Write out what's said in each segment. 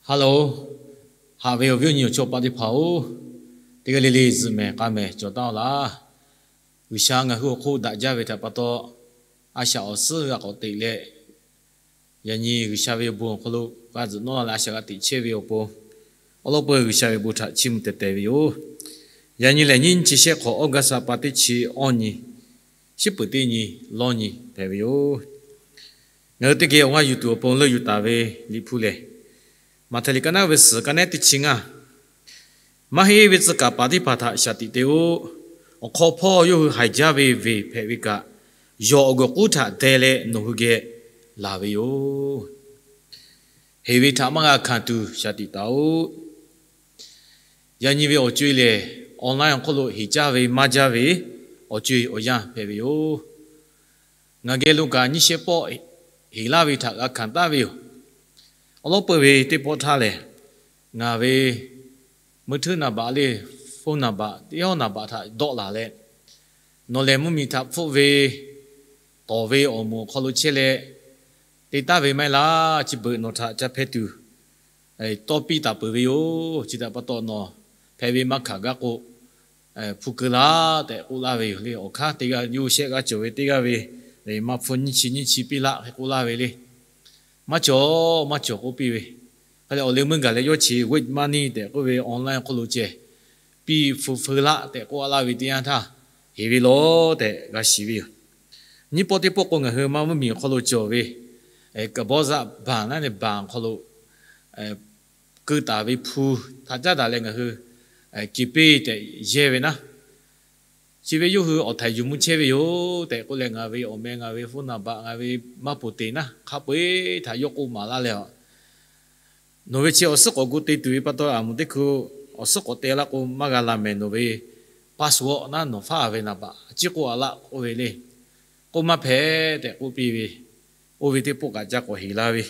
Hello, haꞈ ve awˬ viˉ awˬ nyi awˬ chawˇ paˆ teˇ hpaˍ-oˬ, teˇ g'aˇ le le zuhꞈ mehˍ k'a mehˍ cawˬ taˉ-oˆ laˇ. G'uiˬsha ngaˬ hui awˬ hk'oˆ daꞈ jaˇ ve htaꞈ pa taw, a shaꞈ awˬ suhˉ g'a k'awꞈ teꞈ leh, yaꞈ nyi G'uiˬsha ve awˬ bon awˬ hk'aw lo g'a zuhꞈ nawˉ la leh a shaꞈ g'a teꞈ chehˇ ve awˬ pon, awˬ lawn peuˬ G'uiˬsha ve awˬ bon htaꞈ chiˇ mvuh teh teh ve yoˬ. Yaꞈ nyi lehˬ, nyiˇ chi shehˆ hk'awꞈ August ha pa teˇ chi awˇ nyi, shiˉ peuˍ teˇ nyi lawˇ nyi hpehꞈ ve yoˬ. Ngaˬ hui teˇ geh awˬ g'aˇ yuˬ tuˬ awˬ pon leuˆ yuˬ taˍ ve Liꞈ hpu lehˬ, Maꞈhtehˍ liꞈ ka naˆ ve suhˍ ka nehˉ teˇ chi ngaˇ, Maˇ heˆ ve tcuh kaˍ paˍ teˇ hpaˍ htaꞈ shaˍ tiꞈ te-o. Awˬ hk'aw hpawˇ yawˇ hui haiˬ jaˇ ve veˬ hpehꞈ ve kaꞈ, yawˬ awˬ guiˬ k'uˉ htaꞈ deh leh nawˬ hui geh laˬ ve yoˬ. Heˍ ve htaꞈ maˇ g'a hkanˍ tuˬ shaˍ tiꞈ taˍ-oꞈ. Yaꞈ nyi ve awˬ co-e lehˬ, online awˬ hk'oˆ lo heˍ jaˇ ve maˇ jaˇ ve awˬ co-e awˬ yanˇ hpehꞈ ve yoˬ. Ngaˬ geh lo kaꞈ nyiˇ shehˆ pawˆ heˍ laˇ ve htaꞈ g'a hkanˍ taˍ ve yoˬ. Awˬ lawn peuˬ ve teˇ pawˆ htaˇ lehˬ, ngaˬ ve meuˇ htuˉ naˍ baꞈ le, phone naˍ baꞈ teˇ hawˉ naˍ baꞈ htaꞈ dawˆ laˬ leh, nawˬ lehˬ mvuhˇmiˬ htaꞈ hpfuhˆ ve tawˍ ve awˬ moˍ awˬ hk'aw lo chehˇ leh te taˍ ve maˇ heˆ laˇ. Chi beuꞈ nawˬ htaꞈ ca hpeh tuˬ tawˇ piˇ taˍ peuˬ ve yoˬ. Chi htaꞈ pa taw nawˬ hpehꞈ ve maˇ hkanˍ gaˇ k'o, hpu keu laˇ tehꞈ k'oˆ laˇ ve yoˬ le. Awˬ hk'aˇ teˇ g'aˇ yawˇ shehˆ g'aˇ cawˬ ve teˇ g'aˇ ve, maˇ hpu nyiˇ chi nyiˇ chi piˇ laˆ hk'e k'oˆ laˇ ve le. Maˇ cawˬ, maˇ cawˬ k'oˆ piˇ ve. Hk'e leh awˬ leh meuˇ gaˬ leh yawˇ chi wait money tehꞈ k'oˆ ve online hk'oˆ lo ceh piˇ hpu feu laˆ tehꞈ k'oˆ a laˇ ve teˇ yanˇ htaˇ, heˍ ve lawˬ tehꞈ g'a shiˍ ve yoˬ. Nyiˇ pawˆ teˇ pawˆ k'o ngaˬ hui maˇ mvuhˇmiˬ awˬ hk'aw lo cawˬ ve, ka bawˇ zaˆ baˬ naˉ leh baˬ awˬ hk'aw lo keu taˍ ve hpu htaꞈ caˉ daꞈ leh ngaˬ hui kehˬ peˇ tehꞈ yehˇ ve naˉ, chi ve yawˇ hui awˬ htaiˍ yuˬ mvuh chehˇ ve yoˬ tehꞈ k'oˆ leh, ngaˬ ve awˬ meh, ngaˬ ve phone naˍ baꞈ, ngaˬ ve maˇ poˍ teˍ naˉ hk'a peu-eˬ htaꞈ yawˇ k'oˆ maˍ laˇ leh, nawˬ ve chi awˬ suhˉ k'awꞈ gu te tuˬ ve pa taw, aˬ moˍ teˇ hkui awˬ suhˉ k'awꞈ te laˇ k'o maˇ g'a laˬ mehˍ, nawˬ ve password naˉ nawˬ faˉ ve naˍ baꞈ a ciˉ k'oˆ a laˇ k'oˆ ve le. K'oˆ maˇ hpehꞈ tehꞈ k'oˆ piˇ ve, oˇ ve teˇ pawˆ kaꞈ ca k'awꞈ heˍ laˇ ve,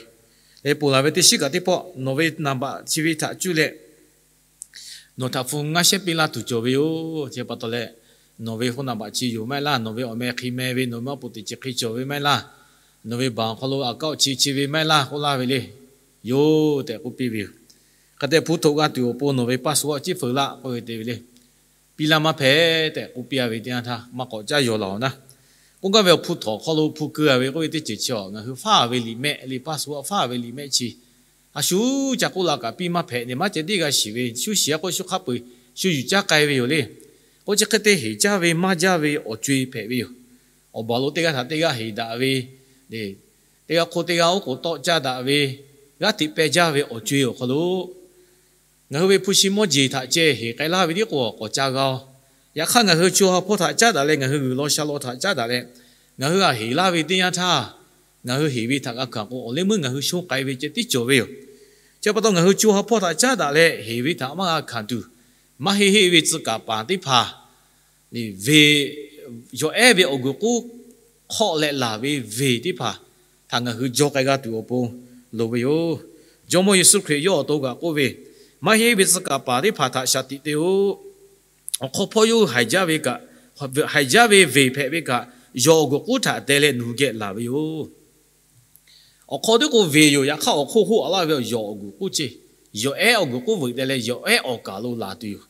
leh ponˬ laˬ ve teˇ shiˉ kaꞈ teˇ pawˆ nawˬ ve naˍ baꞈ chi ve htaꞈ cuˇ leh nawˬ htaꞈ hpu ngaˇ shehˆ piˇ laˇ tuˬ cawˬ ve yoˬ. Chi pa taw leh, nawˬ ve phone naˍ baꞈ chi yoˬ maˇ heˆ laˇ, nawˬ ve awˬ meh hk'e meh ve, nawˬ ve maˇ poˍ teˍ chi hk'e cawˬ ve maˇ heˆ laˇ, nawˬ ve baˬ awˬ hk'aw lo account chi chi ve maˇ heˆ laˇ k'oˆ laˇ ve le. Yoˬ tehꞈ k'oˆ piˇ ve yoˬ. Hk'e te hpu htoꞈ g'a tuˬ awˬ pon nawˬ ve password ciˉ feu laˆ k'oˆ ve te ve le. Piˇ laˇ maˇ hpehꞈ tehꞈ k'oˆ piˇ a ve teˇ yanˇ htaˇ, maˇ k'awꞈ caˇ yaw laˬ-oˬ naˉ. K'oˆ gaˇ ve awˬ hpu htawnˍ awˬ hk'aw lo hpu keu a ve k'oˆ ve teˇ ceuˬ chi awˬ, ngaˬ hui faˉ ve liꞈ mehˆ le, password faˉ ve liꞈ mehˆ chi a shu ca k'oˆ la kaꞈ piˇ maˇ hpehꞈ, neˬ maˇ ceh tiˉ g'a shiˍ ve, shu shiˍ a k'o shu hk'a peu-eˬ shu yuˬ caˇ k'ai ve yoˬ le. K'o chi hk'e te heˍ jaˇ ve maˇ jaˇ ve awˬ co-e hpehꞈ ve yoˬ. Awˬ baˬ lo teˇ g'aˇ htaꞈ teˇ g'aˇ heˍ daꞈ ve, teˇ g'aˇ hk'oˆ teˇ g'aˇ oˉ k'oˍ tawˆ caˇ daꞈ ve, g'aˇ hteꞈ peh jaˇ ve awˬ co-e awˬ hk'aw lo ngaˬ hui ve hpu shi mawˇ jeˬ htaꞈ ceh heˍ k'ai laˇ ve tiˉ k'o k'awꞈ ca g'a-oˬ. Yaꞈ hk'aˇ ngaˬ hui co ha hpawˇ htaꞈ caˉ daꞈ leh ngaˬ hui g'uiˬ law sha law htaꞈ caˉ daꞈ leh ngaˬ hui g'a heˍ laˇ ve teˇ yanˇ htaˇ, ngaˬ hui heˍ ve htaꞈ g'a hkanˍ k'o, awˬ leh meuˇ ngaˬ hui shonˇ k'ai ve ceh tiˉ cawˬ ve yoˬ. Chi pa taw ngaˬ hui co ha hpawˇ htaꞈ caˉ daꞈ leh heˍ ve htaꞈ maˇ g'a hkanˍ tuˬ, maˇ heˆ heˆ ve tcuh kaˍ paˍ teˇ hpaˍ ve, yawˬ ehˉ ve awˬ guiˬ k'uˉ hk'awˆ leh laˬ ve veˬ teˇ hpaˍ htaꞈ ngaˬ hui jaw k'ai g'a tuˬ awˬ pon loˍ ve yoˬ. Jawˇmawˇ Yeˍsuˆ Hkriꞈ yawˇ awˬ to kaꞈ k'oˆ ve, Maˇ heˆ ve tcuh kaˍ paˍ teˇ hpaˍ htaꞈ shaˍ tiꞈ te-o. Awˬ hk'aw hpawˇ yawˇ hui haiˬ jaˇ ve kaꞈ, haiˬ jaˇ ve veˬ hpehꞈ ve kaꞈ, yawˬ awˬ guiˬ k'uˉ htaꞈ deh leh nawˬ hui geh laˬ ve yoˬ. Awˬ hk'aw teˇ k'o veˬ yoˬ. Yaꞈ hk'aˇ awˬ hk'oˆ hoˆ a laˇ ve yawˬ awˬ guiˬ k'uˉ ceˇ, yawˬ ehˉ awˬ guiˬ k'uˉ veuꞈ deh leh yawˬ ehˉ awˬ kaˬ lo laˬ tuˬ yoˬ.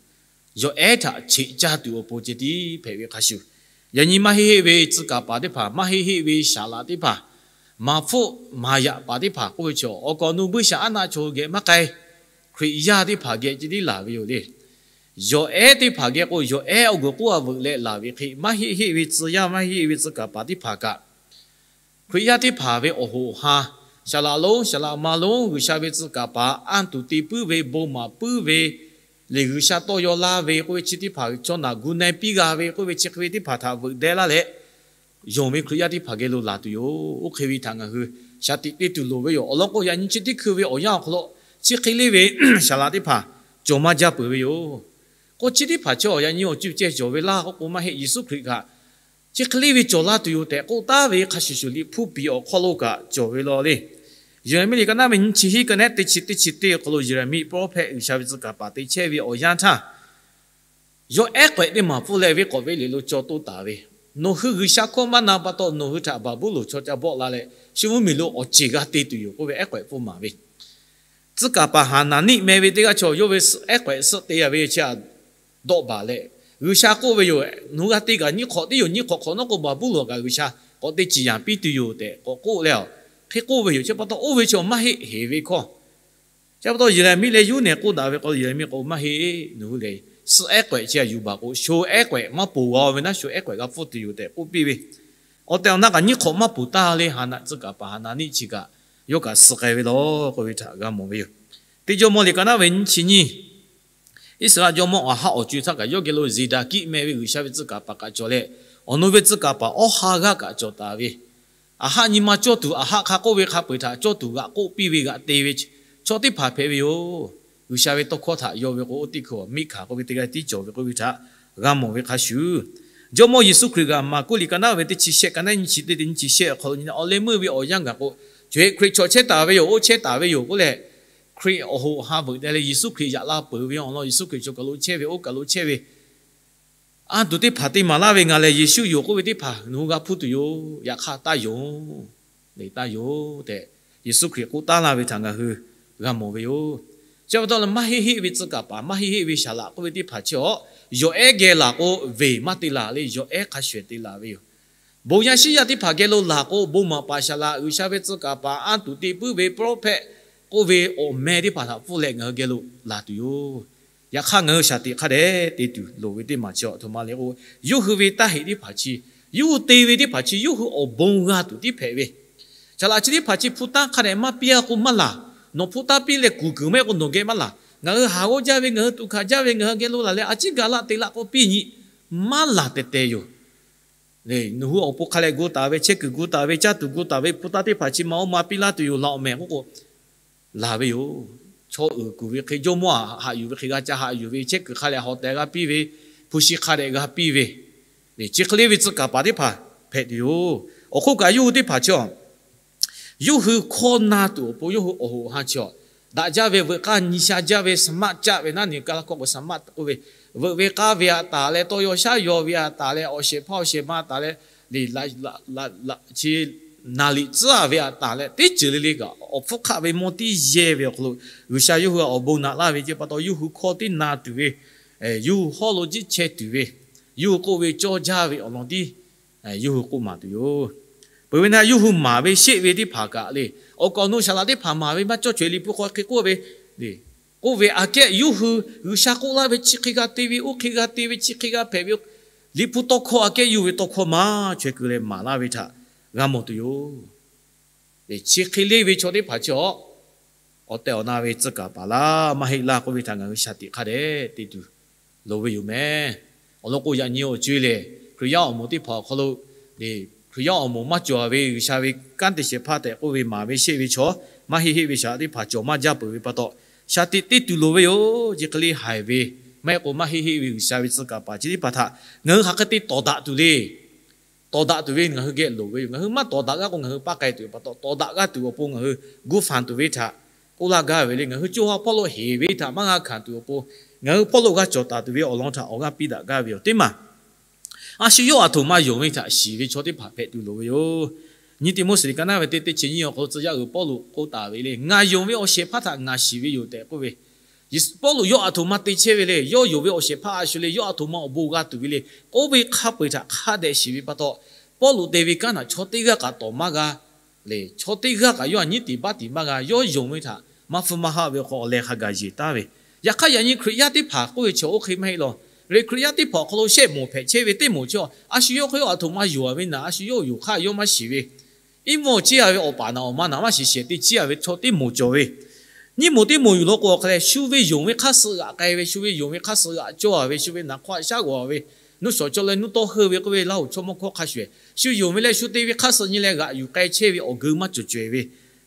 Yawˬ ehˉ htaꞈ cheꞈ caˇ tuˬ awˬ pon ceh tiˉ hpehꞈ ve hk'a shuˍ, yaꞈ nyi maˇ heˆ heˆ ve tcuh kaˍ paˍ teˇ hpaˍ, maˇ heˆ heˆ ve saˍ laꞈ teˇ hpaˍ, maˍ hpfuhˆ maˍ yaꞈ paˍ teˇ hpaˍ k'oˆ ve chi awˬ kaw nu buiˇ shaˍ aˉ naˆ chaw geh maˇ k'ai, Hkriꞈ yaˇ teˇ hpaˍ geh ceh tiˉ laˬ ve yoˬ le. Yawˬ ehˉ teˇ hpaˍ geh k'o, yawˬ ehˉ awˬ guiˬ k'uˉ a veuꞈ leh laˬ ve hk'e, maˇ heˆ heˆ ve tcuh yaˇ, maˇ heˆ heˆ ve tcuh kaˍ paˍ teˇ hpaˍ kaꞈ, Hkriꞈ yaˇ teˇ hpaˍ ve awˬ hoꞈ awˬ ha, saˍ laꞈ lonˉ saˍ laꞈ ma lonˉ G'uiˬsha ve tcuh kaˍ paˍ anˇ tuˬ te puiˉ ve, bon maˍ puiˉ ve, liꞈ G'uiˬsha tawˇ yaw laˇ ve k'oˆ ve chi teˇ hpaˍ chaw naˬ gu na-e piˇ g'a ve k'oˆ ve chi hk'e ve teˇ hpaˍ htaꞈ veuꞈ deh laˇ leh, yonˍ ve Hkriꞈ yaˇ teˇ hpaˍ geh lo laˬ tuˬ yoˬ. Oˇ hk'e ve htaꞈ ngaˬ hui shaˍ tiꞈ te tuˬ loˍ ve yoˬ. Awˬ lawn k'o, yaꞈ nyi chi teˇ hkui ve awˬ yanˇ awˬ hk'aw lo chi hk'e le ve saˍ laꞈ teˇ hpaˍ cawˬ maˇ jaˇ peuˬ ve yoˬ. K'o chi teˇ hpaˍ chaw yaꞈ nyi awˬ cuˇ ceh cawˬ ve laˇ k'oˆ k'o maˇ heˆ. Yeˍsuˆ Hkriꞈ kaꞈ chi hk'e le ve cawˬ laˇ tuˬ yoˬ tehꞈ k'oˆ taˍ ve hk'a shuˍ shuˍ, Liꞈ hpu piˍ awˬ hk'aw lo kaꞈ cawˬ ve law le. Yeˍraˍmiˆ liꞈ ka naˉ ve nyiˇ chi hiˉ ka nehˉ teˇ chi teˇ chi teˇ awˬ hk'aw lo Yeˍraˍmiˆ pawˇ hpehꞈ G'uiˬsha ve tcuh kaˍ paˍ te chehˇ ve awˬ yanˇ htaˇ, yawˬ ehˉ k'awehꞈ teˇ maˬ pfuhˇ leh venˇ k'awꞈ venˇ liꞈ lo caw toˇ taˍ ve, nawˬ hui G'uiˬsha hkawˇ maˇ na pa taw nawˬ hui htaꞈ Baˍbuˍlonˍ chaw ca bawˆ la leh shu mvuhˇmiˬ lo awˬ ceˬ g'a te tuˬ yoˬ k'oˆ ve ehˉ k'awehꞈ pfuhˇ maˍ ve Tcuh kaˍ paˍ Haˍnaˍniˆ meh ve teˇ g'aˇ chaw yawˇ ve ehˉ k'awehꞈ suhˆ te yaˇ ve chi htaꞈ dawˆ baˬ leh, G'uiˬsha k'oˆ ve yoˬ. Nawˬ hui g'a te kaꞈ nyiˇ hk'awꞈ tiˉ yoˬ. Nyiˇ hk'awꞈ hk'awꞈ nawˉ k'o, Baˍbuˍlonˍ kaꞈ G'uiˬsha k'awꞈ te ciˍ yanˍ piˇ tuˬ yoˬ tehꞈ k'awꞈ k'oˆ leh, hk'e k'oˆ ve yoˬ. Chi pa taw oˇ ve chaw maˇ heˆ heˍ ve hkawˇ. Chi pa taw Yeˍraˍmiˆ leh Yoˇnaˬ k'oˆ daꞈ ve k'o, Yeˍraˍmiˆ k'o maˇ heˆ. Nawˬ hui lehˬ suhˆ ehˉ k'awehꞈ chi htaꞈ yuˬ baˬ k'o, sho ehˉ k'awehꞈ maˇ ponˬ g'a ve naˉ, sho ehˉ k'awehꞈ g'a pfuhˇ tuˬ yoˬ tehꞈ k'oˆ piˇ ve. Awˬ tehˬ awˬ na kaꞈ nyiˇ hk'awꞈ maˇ ponˬ taˇ le. Haˍnaˍ, tcuh kaˍ paˍ Haˍnaˍniˆ chi kaꞈ yawˇ kaꞈ suh k'ai ve law k'oˆ ve htaꞈ g'a mawˬ ve yoˬ. Teˇ Jawˇmawˇ liꞈ ka naˉ ve nyiˇ chi nyiˇ, Iˉsaˍreˍlaˆ jawˇmawˇ Aˍhaˆ awˬ co-e htaˇ kaꞈ yawˇ geh lo Zeˍdaˍkiˆ meh ve G'uiˬsha ve tcuh kaˍ paˍ kaꞈ cawˬ leh, awˬ nu ve tcuh kaˍ paˍ awˇ ha g'aˇ kaꞈ cawˬ taˍ ve. Aˍhaˆ nyi ma cawˇ tuˬ, Aˍhaˆ hk'a k'oˆ ve hk'a peu-eˬ htaꞈ cawˇ tuˬ g'aꞈ k'oˆ piˇ ve g'aꞈ te ve chaw teˇ hpaˍ hpehꞈ ve yoˬ. G'uiˬsha ve tawˇ hkawˇ htaꞈ yaw ve k'o, oˇ teˇ hkui miˆ hkanˍ k'oˆ ve teˇ g'aˇ tiˉ cawˬ ve k'oˆ ve htaꞈ g'a mawˬ ve hk'a shuˍ, Jawˇmawˇ Yeˍsuˆ Hkriꞈ g'aꞈ Maˍkuˆ liꞈ ka naˉ ve teˇ chi shehˆ, ka naˉ nyiˇ chi teˇ, teˇ nyiˇ chi shehˆ awˬ hk'aw lo nyi leh, awˬ leh meuˇ ve awˬ yanˇ gaˬ k'o, co-e Hkriꞈ chaw chehˇ taˍ ve yoˬ, oˇ chehˇ taˍ ve yoˬ k'oˆ leh, Hkriꞈ awˬ hoꞈ ha veuꞈ te leh Yeˍsuˆ Hkriꞈ yaꞈ la peuˬ ve awˬ lawn, Yeˍsuˆ Hkriꞈ chaw kaˬ lo chehˇ ve, oˇ kaˬ lo chehˇ ve, anˇ tuˬ teˇ hpaˍ te maˍ laˇ ve, ngaˬ lehˬ Yeˍsuˆ yoˬ k'oˆ ve teˇ hpaˍ nawˬ hui g'a hpuˇ tuˬ yoˬ. Yaꞈ hk'aˇ taˇ yonˍ, lehˬ taˇ yonˍ tehꞈ Yeˍsuˆ Hkriꞈ k'oˆ taˉ laˇ ve htaꞈ ngaˬ hui g'a mawˬ ve yoˬ. Chi pa taw leh maˇ heˆ heˆ ve tcuh kaˍ paˍ, maˇ heˆ heˆ ve saˍ laꞈ k'oˆ ve teˇ hpaˍ chi awˬ yawˬ ehˉ geh laˬ k'o, veˬ maˇ te laˬ le. Yawˬ ehˉ hk'a shuˍ te laˬ ve yoˬ. Bon yaˇ shiˉ yaˇ teˇ hpaˍ geh lo laˬ k'o, bon maˍ paˍ saˍ laꞈ, G'uiˬsha ve tcuh kaˍ paˍ, anˇ tuˬ te puiˉ ve prophet k'oˆ ve awˬ meh teˇ hpaˍ htaꞈ pfuhˇ leh ngaˬ hui geh lo laˬ tuˬ yoˬ. Yaꞈ hk'aˇ ngaˬ hui shaˍ tiꞈ hk'a dehꞈ te tuˬ loˍ ve teˇ maˬ chi a htoꞈ ma le k'o, yawˇ hui ve taˇ heꞈ teˇ hpaˍ chi, yawˇ hui te ve teˇ hpaˍ chi yawˇ hui awˬ bon g'a tuˬ tiˉ hpehꞈ ve. Saˍ laꞈ chi teˇ hpaˍ chi hpu tanˇ hk'a dehꞈ maˇ piˇ a k'o maˇ laˬ. Nawˬ hpu tanˇ piˇ leh kuˬ kuiˬ maˇ heˆ k'o nawˬ geh maˇ laˬ. Ngaˬ hui haˍ g'awˇ jaˇ ve, ngaˬ hui tuꞈ hkanˍ jaˇ ve, ngaˬ hui geh lo laˬ leh a ciˉ gaˬ laˇ te laˇ k'o piˇ nyi, maˇ laˬ tehˬ tehˬ yoˬ. Nawˬ hui awˬ pon hk'a leh gu taˍ ve, chehˇ kuiˬ gu taˍ ve, caˇ tuˬ gu taˍ ve hpu tanˇ teˇ hpaˍ chi ma oˇ ma piˇ laˇ tuˬ yoˬ, laˬ awˬ mehˍ k'oˆ k'o, laˬ ve yoˬ. Chaw uiˍ kuˬ ve hk'e, jawˇmawˇ haꞈ yuˬ ve hk'e, g'a ca haꞈ yuˬ ve, chehˇ kuiˬ hk'a dehꞈ hawˍ tehꞈ g'a piˇ ve, hpu shi hk'a dehꞈ g'a piˇ ve, chi hk'e le ve tcuh kaˍ paˍ teˇ hpaˍ hpehꞈ tuˬ yoˬ. Awˬ hk'oˆ kaꞈ yawˇ hui teˇ hpaˍ chi a yawˇ hui hkawˇ na tuˬ awˬ pon yawˇ hui awˬ hoꞈ ha chi a, daꞈ jaˇ ve veuꞈ k'aˇ nyi sha jaˇ ve สมัคร caˆ ve naˉ, ni kaˇ laˇ hkawˇ k'o สมัคร k'oˆ ve, veuꞈ ve k'aˇ ve a taˍ leh, tawˇ yaw shaˉ yaw ve a taˍ leh, awˬ shehˍ hpaˇ awˬ shehˍ ma taˍ leh, chi naˍ liꞈ tcuhˉ a ve a taˍ leh, teˇ ceuˬ le le kaꞈ awˬ hpfuhˇ hk'aˆ ve mawˇ tiˉ yehˇ ve awˬ hk'aw lo G'uiˬsha yawˇ hui awˬ bon naꞈ laˇ ve ce pa taw, yawˇ hui hkawˇ tiˉ na tuˬ ve, yawˇ hui hawˉ lo jiˆ chehˇ tuˬ ve, yawˇ hui k'oˆ ve cawˇ jaˇ ve awˬ lawn tiˉ yawˇ hui k'oˆ maˍ tuˬ yoˬ. Peuˬ ve na yawˇ hui maˍ ve sheˆ ve teˇ hpaˍ kaꞈ le, awˬ kaˍ awˬ nu saˍ laꞈ teˇ hpaˍ maˍ ve maˇ cawˇ caweh Liꞈ hpu hk'aw hk'e k'oˆ ve, k'oˆ ve aꞈ kehˉ yawˇ hui G'uiˬsha k'oˆ laˇ ve chi hk'e g'a te ve, oˇ hk'e g'a te ve, chi hk'e g'a hpehꞈ ve, Liꞈ hpu tawˇ hkawˇ aꞈ kehˉ yawˇ hui ve tawˇ hkawˇ maˇ chaweh keu leh maˍ laˇ ve htaꞈ g'a mawˬ tuˬ yoˬ. Chi hk'e le ve chaw teˇ hpaˍ chi a, awˬ tehˬ awˬ na ve tcuh kaˍ paˍ laˇ maˇ heˆ laˇ k'oˆ ve htaꞈ ngaˬ hui shaˍ tiꞈ hk'a dehꞈ te tuˬ loˍ ve yoˬ meh. Awˬ lawn k'o, yaꞈ nyi awˬ co e lehˬ, Hkriꞈ yaˇ awˬ moˍ teˇ hpaˍ awˬ hk'aw lo, Hkriꞈ yaˇ awˬ moˍ maˇ cawˬ ve G'uiˬsha ve kanˉ te shehˍ hpaˇ tehꞈ k'oˆ ve maˍ ve sheˆ ve chaw, maˇ heˆ heˆ ve saˍ laꞈ teˇ hpaˍ cawˬ maˇ jaˇ peuˬ ve pa taw, shaˍ tiꞈ te tuˬ loˍ ve yoˬ. Chi hk'e le haiˬ ve, maˇ heˆ k'o maˇ heˆ heˆ ve G'uiˬsha ve tcuh kaˍ paˍ chi teˇ hpaˍ htaꞈ ngaˬ hui hk'aˬ hk'e te tawˍ daꞈ tuˬ le. Tawˍ daꞈ tuˬ ve ngaˬ hui geh loˍ ve yoˬ. Ngaˬ hui maˇ tawˍ daꞈ g'aˇ k'o, ngaˬ hui paˇ k'ai tuˬ pa taw, tawˍ daꞈ g'aˇ tuˬ awˬ pon ngaˬ hui gu fanˬ tuˬ ve htaꞈ k'oˆ laˇ gaˇ ve le. Ngaˬ hui co ha hpawˇ lo heˍ ve htaꞈ maˇ g'a hkanˍ tuˬ awˬ pon, ngaˬ hui hpawˇ lo g'a cawˬ taˍ tuˬ ve awˬ lawn htaꞈ awˬ g'aˇ piˇ daꞈ gaˇ ve yoˬ. Teˇ maˬ a shu yawˇ aˬ htoꞈ ma yonˍ ve htaꞈ shiˍ ve chaw teˇ hpaˍ hpehꞈ tuˬ loˍ ve yoˬ. Nyiˇ Tiˆmoˉseˍ liꞈ ka naˉ ve teˇ, teˇ chi nyiˇ awˬ hk'aw lo tcuh yaˇ uiˍ Pawˇluꞈ k'oˆ taˍ ve le, Ngaˬ yonˍ ve awˬ shehˍ hpaˇ htaꞈ ngaˬ shiˍ ve yoˬ tehꞈ k'oˆ ve, Pawˇluꞈ yawˇ aˬ htoꞈ ma te chehˇ ve le. Yawˇ yonˍ ve awˬ shehˍ hpaˇ a shu le, yawˇ aˬ htoꞈ ma awˬ bon g'a tuˬ ve le k'oˆ ve hk'a peu-eˬ htaꞈ hk'a dehꞈ shiˍ ve pa taw, Pawˇluꞈ te ve kanˉ htaꞈ chaw teˇ g'aˇ kaꞈ tawˍ maˇ g'a le, chaw teˇ g'aˇ kaꞈ yawˇ htaꞈ nyiˉ tiˍ baˆ tiˍ maˇ g'a. Yawˇ yonˍ ve htaꞈ maˇ hpfuhˇ maˇ haˆ ve awˬ hk'aw awˬ leh hk'a gaˬ yeˬ taˍ ve. Yaꞈ hk'aˇ, yaꞈ nyi Hkriꞈ yaˇ teˇ hpaˍ k'oˆ ve chaw oˇ hk'e maˇ heˆ law. Hkriꞈ yaˇ teˇ hpaˍ awˬ hk'aw lo shehˆ moˍ hpehꞈ chehˇ ve teˇ moˍ chi a, a shu yawˇ hk'e yawˇ aˬ htoꞈ ma yonˍ ve naˍ, a shu yawˇ yonˍ hk'aˇ yawˇ maˇ shiˍ ve, iˉ mvuhˇ ciˇ a ve awˬ paˍ naˍ awˬ ma naˍ maˇ shiˍ shehˍ te ciˇ a ve chaw teˇ moˍ cawˬ ve, nyiˇ moˍ teˇ moˍ yuˬ law k'o, awˬ hk'a leh shu ve yonˍ ve hk'aˇ suh g'aꞈ k'ai ve, shu ve yonˍ ve hk'aˇ suh g'aꞈ cawˇ a ve, shu ve naˍ hk'awˇ a shaˉ g'awˬ a ve, nuˇ shawˍ cawˇ leh nuˇ tawˇ heuˆ ve k'oˆ ve Laˇhuˍ chaw mawˇ hkawˇ hk'a shuˍ, shu yonˍ ve leh shu te ve hk'aˇ suh nyi leh g'aꞈ yuˬ k'ai chehˇ ve awˬ geu maˇ cawˬ caweh ve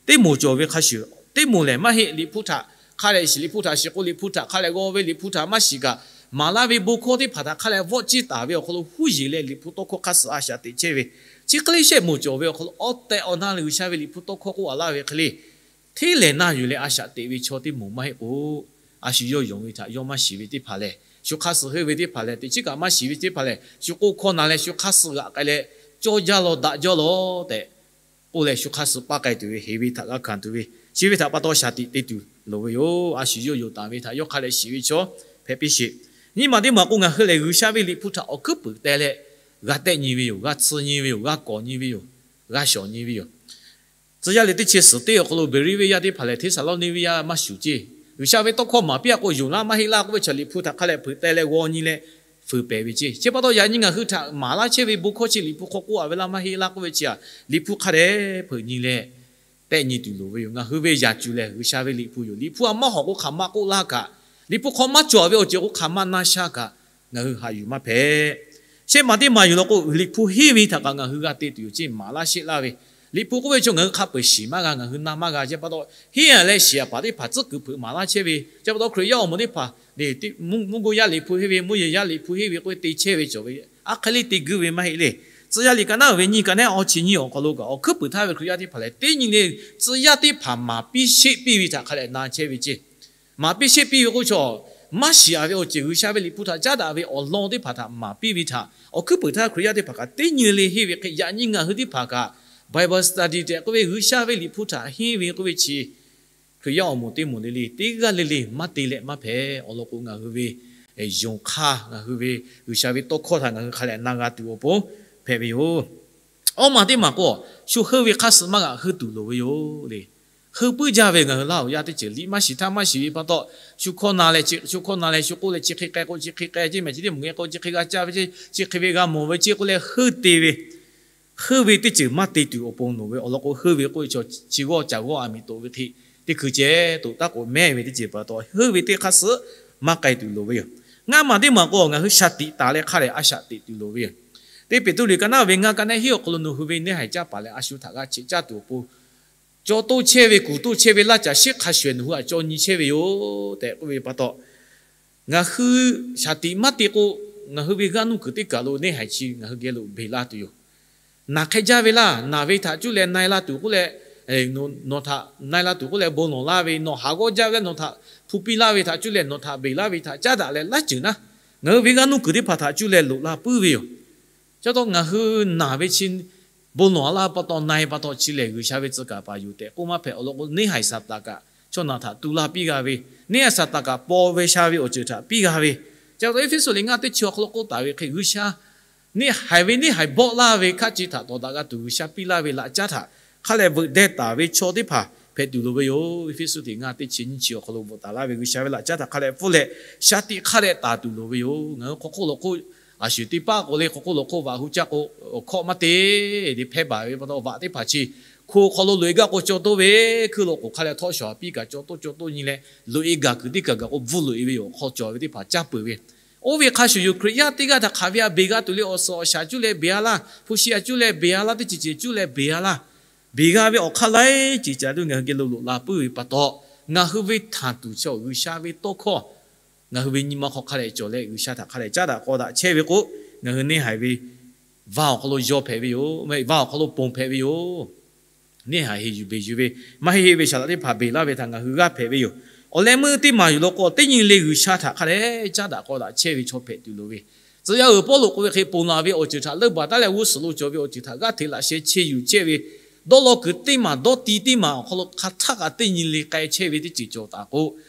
teˇ moˍ cawˬ ve hk'a shuˍ, teˇ moˍ lehˬ maˇ heˆ. Liꞈ hpu htaꞈ hk'a dehꞈ shiˍ, Liꞈ hpu htaꞈ shiˍ k'o, Liꞈ hpu htaꞈ hk'a dehꞈ g'aw ve, Liꞈ hpu htaꞈ maˇ shiˍ kaꞈ, maˍ laˇ ve bon hkawˇ teˇ hpaˍ htaꞈ hk'a dehꞈ vawˆ ciˇ taˍ ve awˬ hk'aw lo huˉ yeˬ leh Liꞈ hpu tawˇ hkawˇ hk'aˇ suh a shaꞈ teꞈ chehˇ ve, chi hk'e le shehˆ moˍ cawˬ ve awˬ hk'aw lo awˬ tehˬ awˬ na lehˬ G'uiˬsha ve Liꞈ hpu tawˇ hkawˇ k'oˆ a laˇ ve hk'e le, hteˇ lehˍ na yuˬ leh a shaꞈ teꞈ ve chaw teˇ moˍ maˇ heˆ k'o, a shu yawˇ yonˍ ve htaꞈ yawˇ maˇ shiˍ ve teˇ hpaˍ lehˬ, shu hk'aˇ suh heuˆ ve teˇ hpaˍ lehˬ, teꞈ chiˉ kaꞈ maˇ shiˍ ve teˇ hpaˍ lehˬ, shu k'oˆ hkawˇ na leh shu hk'aˇ suh g'aꞈ k'ai leh, cawˇ jaˇ law daꞈ jaˇ law tehꞈ k'oˆ leh, shu hk'aˇ suh paˇ k'ai tuˬ ve, heˍ ve htaꞈ g'a hkanˍ tuˬ ve, chi ve htaꞈ pa taw shaˍ tiꞈ te tuˬ loˍ ve yoˬ. A shu yawˇ yonˍ taˍ ve htaꞈ yawˇ hk'a dehꞈ shiˍ ve chaw hpehꞈ piˇ sheˍ. Nyiˇ maˬ teˇ maˬ k'o, ngaˬ hui lehˬ G'uiˬsha ve Liꞈ hpu htaꞈ awˬ hkuiˉ puiˍ teh leh g'a tehˆ nyi ve yoˬ, g'a tsuh nyi ve yoˬ, g'a kawˍ nyi ve yoˬ, g'a shawˍ nyi ve yoˬ. Tcuh yaˇ liꞈ teˇ chi suhˍ teˇ awˬ hk'aw lo Beˍriˆ venˇ yaˇ teˇ hpaˍ lehˬ, Hteˇsaˍlawˇniˆ venˇ yaˇ maˇ shuˍ ceˇ. G'uiˬsha ve tawˇ hkawˇ maˍ piˇ a k'o, yonˍ laˇ maˇ heˆ laˇ k'oˆ ve chi Liꞈ hpu htaꞈ hk'a dehꞈ hpeuꞈ teh leh g'aw nyi leh fuiˍ pehˍ ve ceˇ. Chi pa taw yaꞈ nyi ngaˬ hui htaꞈ maˍ laˇ chehˇ ve bon hkawˇ chi Liꞈ hpu hk'aw k'oˆ a ve laˇ maˇ heˆ laˇ k'oˆ ve chi a, Liꞈ hpu hk'a dehꞈ hpeuꞈ nyi leh tehˆ nyi tuˬ loˍ ve yoˬ. Ngaˬ hui ve yaꞈ cuˬ lehˬ G'uiˬsha ve Liꞈ hpu yoˬ. Liꞈ hpu a maˇ hawˍ k'o hk'aˬ ma k'oˆ laˇ kaꞈ, Liꞈ hpu hk'aw maˇ cawˬ ve awˬ ceuˬ k'o hk'aˬ ma na sha kaꞈ, ngaˬ hui haꞈ yuˬ maˇ hpehꞈ. Shehˆ maˬ teˇ maˬ yoˬ law k'o, Liꞈ hpu henˇ ve htaꞈ kaꞈ ngaˬ hui g'a te tuˬ yoˬ ceˇ, maˍ laˇ sheˆ laˇ ve. Liꞈ hpu k'oˆ ve chaw ngaˬ hui hk'a peu-eˬ shiˍ maˇ g'a, ngaˬ hui na maˇ g'a. Chi pa taw henˇ a leh shiˍ a paˍ teˇ hpaˍ tcuhˉ kuiˬ hpeuꞈ maˍ laˇ chehˇ ve. Chi pa taw Hkriꞈ yaˇ awˬ moˍ teˇ hpaˍ, mvuhˇ goˇ yaˇ Liꞈ hpu henˇ ve, mvuhˇ yeˬ yaˇ Liꞈ hpu henˇ ve k'oˆ ve te chehˇ ve cawˬ ve, aˉ hk'e le te guiˇ ve maˇ heˆ le. Tcuh yaˇ liꞈ ka naˉ ve nyiˇ ka neˉ awˇ chi nyiˇ awˬ hk'aw lo kaꞈ awˬ hkuiˉ puiˍ htaˇ ve Hkriꞈ yaˇ teˇ hpaˍ lehˬ, teˇ nyi le tcuh yaˇ teˇ hpaˍ maˍ piˇ sheˆ piˇ ve htaꞈ hk'a dehꞈ na chehˇ ve ceˇ. Maˍ piˇ sheˆ piˇ ve k'oˆ chaw, maˇ shiˍ a ve awˬ ceuˬ G'uiˬsha ve Liꞈ hpu htaꞈ caˉ daꞈ ve awˬ lawn teˇ hpaˍ htaꞈ maˍ piˇ ve htaꞈ awˬ hkuiˉ puiˍ htaˇ Hkriꞈ yaˇ teˇ hpaˍ kaꞈ teˇ nyi le henˇ ve hk'e, yaꞈ nyi ngaˬ hui teˇ hpaˍ kaꞈ Bible study tehꞈ k'oˆ ve G'uiˬsha ve Liꞈ hpu htaꞈ henˇ ve k'oˆ ve chi Hkriꞈ yaˇ awˬ moˍ teˇ moˍ le le teˇ g'aˇ le le maˇ te leh maˇ hpehꞈ. Awˬ lawn k'o, ngaˬ hui ve yonˍ hk'aˇ, ngaˬ hui ve G'uiˬsha ve tawˇ hkawˇ htaꞈ ngaˬ hui hk'a dehꞈ na g'a tuˬ awˬ pon hpehꞈ ve yoˬ. Awˇ maˬ teˇ maˬ k'o, shu heuˆ ve hk'aˇ suh maˇ g'aꞈ heuˆ tuˬ loˍ ve yoˬ le. Heuˆ puiˉ jaˇ ve ngaˬ hui laˇ awˬ yaˇ teˇ ceuˬ liꞈ maˇ shiˍ htaˇ maˇ shiˍ ve pa taw, shu hkawˇ na leh, shu hkawˇ na leh shu k'oˆ leh chi hk'e k'ai k'o chi hk'e k'ai ceˇ, mehˬ chi teˇ mvuhˬ k'ai k'o chi hk'e g'a caˇ ve ceˇ, chi hk'e ve g'a mawˬ ve ceˇ k'oˆ leh heuˆ te ve, heuˆ ve teˇ ceuˬ maˇ te tuˬ awˬ pon loˍ ve. Awˬ lawn k'o, heuˆ ve k'oˆ ve chaw chi g'awˇ caˬ g'awˇ a miˍ toꞈ ve hk'e, teˇ hkui ceh toꞈ taˉ k'o mehˇ ve teˇ ceuˬ pa taw, heuˆ ve teˇ hk'aˇ suh maˇ k'ai tuˬ loˍ ve yoˬ. Ngaˇ maˬ teˇ maˬ k'o, ngaˬ hui shaˍ tiꞈ taˍ leh hk'a dehꞈ a shaꞈ teꞈ tuˬ loˍ ve yoˬ. Teˇ Peˍtruˆ liꞈ ka naˉ ve ngaˇ ka neˉ hinˉ awˬ hk'aw lo nawˬ hui ve neˇ haiˬ caˇ paˍ leh a shu htaꞈ g'a cheꞈ caˇ tuˬ awˬ pon, caw toˇ chehˇ ve kuˬ toˇ chehˇ ve laˇ caˬ shiˉ hk'a shuˍ ehˍ nawˬ hui htaꞈ caw nyi chehˇ ve yoˬ tehꞈ k'oˆ ve pa taw, ngaˬ hui shaˍ tiꞈ maˇ te k'o, ngaˬ hui ve g'aˇ nuˇ kuiˬ teˇ kaˬ lo neˇ haiˬ chi ngaˬ hui geh lo beˬ la tuˬ yoˬ. Naˬ hk'e jaˇ ve laˇ, naˬ ve htaꞈ cuˇ leh na-e la tuˬ k'oˆ leh, nawˬ htaꞈ na-e la tuˬ k'oˆ leh bon lawˬ laˇ ve, nawˬ haˍ g'awˇ jaˇ ve leh nawˬ htaꞈ hpu piˇ laˇ ve htaꞈ cuˇ leh nawˬ htaꞈ beˬ laˇ ve htaꞈ caˉ daꞈ leh laˇ ceuˬ naˉ, ngaˬ hui ve g'aˇ nuˇ kuiˬ teˇ hpaˍ htaꞈ cuˇ leh loꞈ la puiˉ ve yoˬ. Chi pa taw ngaˬ hui naˬ ve chi bon lawˬ laˇ pa taw, na-e pa taw chi lehˬ G'uiˬsha ve tcuh kaˍ paˍ yoˬ tehꞈ k'oˆ maˇ hpehꞈ. Awˬ lawn k'o, neˇ haiˬ Saˍtanˍ kaꞈ chaw naˬ htaꞈ tu laˇ piˇ g'a ve, neˇ haiˬ Saˍtanˍ kaꞈ paw ve sha ve awˬ ceuˬ htaꞈ piˇ g'a ve. Chi pa taw Eˇfeˇsuꞈ liꞈ ngaˇ teˇ chi awˬ hk'aw lo k'oˆ taˍ ve hk'e, G'uiˬsha neˇ haiˬ ve neˇ haiˬ bawˆ laˇ ve hk'a ce htaꞈ tawˍ daꞈ g'a tuˬ G'uiˬsha piˇ laˇ ve laꞈ caˉ htaꞈ hk'a lehꞈ veuꞈ deh taˍ ve chaw teˇ hpaˍ hpehꞈ tuˬ loˍ ve yoˬ. Eˇfeˇsuꞈ teˇ ngaˇ teˇ chi nyiˇ chi awˬ hk'aw lo bvuhꞈ taˍ laˇ ve G'uiˬsha ve laꞈ caˉ htaꞈ hk'a lehꞈ pfuhˇ leh shaˍ tiꞈ hk'a dehꞈ taˍ tuˬ loˍ ve yoˬ. Ngaˬ hui hk'aw hk'oˆ lawˬ hk'oˆ a shuˍ teˇ paˆ k'o le, hk'aw hk'oˆ lawˬ hk'oˆ vaꞈ hu caˇ k'o, awˬ hkawˇ maˇ te, te hpehˇ baˬ ve pa taw vaꞈ teˇ hpaˍ chi hko hk'aw lo loꞈ-e gaˇ k'o caw toˇ ve, hkuiˇ lo k'oˍ hk'a lehꞈ htawˆ shawˍ piˇ kaꞈ caw toˇ caw toˇ nyi leh, loꞈ-e gaˬ kuiˬ teˇ kaˬ gaˬ k'o bvuhˇ loꞈ-e ve yoˬ. Awˬ hk'aw cawˬ ve teˇ hpaˍ caˇ peuˬ ve. Oˇ ve hk'a shuˍ yoˬ, Hkriꞈ yaˇ teˇ g'aˇ htaꞈ hk'aˬ ve a beˬ g'a tuˬ le. Awˬ suhˍ awˬ shaˍ cuˇ leh beˬ a laˇ, hpu shi a cuˇ leh beˬ a laˇ, teˇ ceuˬ ceuˬ cuˇ leh beˬ a laˇ, beˬ g'a ve awˬ hk'aˇ laiˉ ceuˬ ca tuˬ ngaˬ hui geh lo loꞈ la puiˉ ve pa taw, ngaˬ hui ve htanˬ tuˬ chaw G'uiˬsha ve tawˇ hkawˇ ngaˬ hui ve nyi ma hk'aw hk'a lehꞈ cawˬ leh, G'uiˬsha htaꞈ hk'a lehꞈ caˉ daꞈ k'aw daꞈ chehˇ ve k'o, ngaˬ hui neˇ haiˬ ve va awˬ hk'aw lo yaw hpehꞈ ve yoˬ. Va awˬ hk'aw lo ponˬ hpehꞈ ve yoˬ. Neˇ haiˬ heˍ yuˬ beˬ yuˬ ve, maˇ heˆ heˆ ve saˍ laꞈ teˇ hpaˍ beˬ laˇ ve htaꞈ ngaˬ hui g'aˇ hpehꞈ ve yoˬ. Awˬ leh meuˇ teˇ maˬ yoˬ law k'o, teˇ nyi le G'uiˬsha htaꞈ hk'a lehꞈ caˉ daꞈ k'aw daꞈ chehˇ ve chaw hpehꞈ tuˬ loˍ ve. Tcuh yaˇ uiˍ Pawˇluꞈ k'oˆ ve hk'e, ponˬ laˬ ve awˬ ceuˬ htaꞈ leuˆ baˬ taˉ leh g'uˇ suhˍ lo cawˬ ve awˬ ceuˬ htaꞈ g'aˇ hteꞈ laꞈ sheh chehˇ yuˬ chehˇ ve, dawˇ law kuiˬ teˇ maˬ dawˇ ti teˇ maˬ awˬ hk'aw lo hk'a htaˆ kaꞈ teˇ nyi le k'ai chehˇ ve teˇ ceuˬ cawˬ taˍ k'o,